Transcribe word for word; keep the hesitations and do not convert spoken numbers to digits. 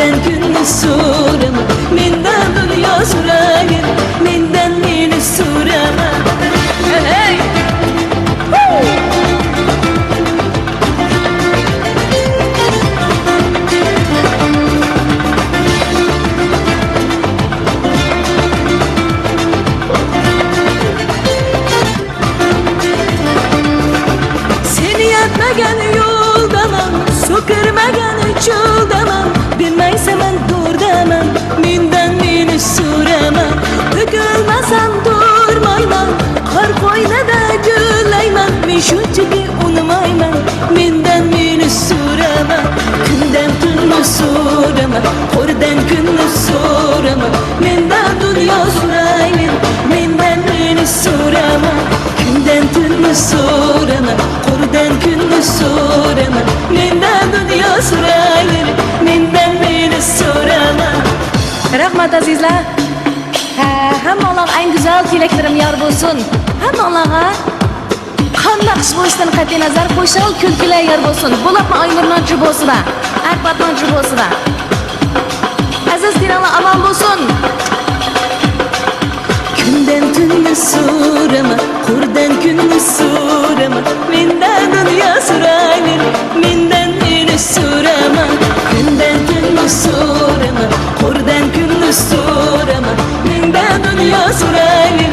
Sen kününü sorama, menden dünya süreyin, menden beni sorama. Hey, hey! Seni yetmegen yoldaman, su kirmegen çöldaman. Bilmeyse men durdaman, menden beni sorama. Dökülmesen durmayman, kar koynada güleymen. Men şunçaki unmayman, menden beni sorama. Künden tunnu sorama, kordan künni sorama. Menden dünya sorayın, menden beni sorama. Künden tunnu sorama, kordan künni sorama. Menden dünya sorayın, menden beni sorama. Rahmat, azizlar. Ha, hammanglarga eng go'zal tilaklarim yor bo'lsin. Hammanglarga qandoq ish bo'lishidan qat'iy nazar, xushal kulkilar yor bo'lsin. Bo'lakmi Aynurning jubosida, Arpadning jubosida. Aziz dinanglar omon bo'lsin. Künden tunnu sorama, kordan künni sorama. Menden dünya sorayın, menden beni sorama. Künden tunnu sorama, kordan künni sorama. Menden dünya sorayın,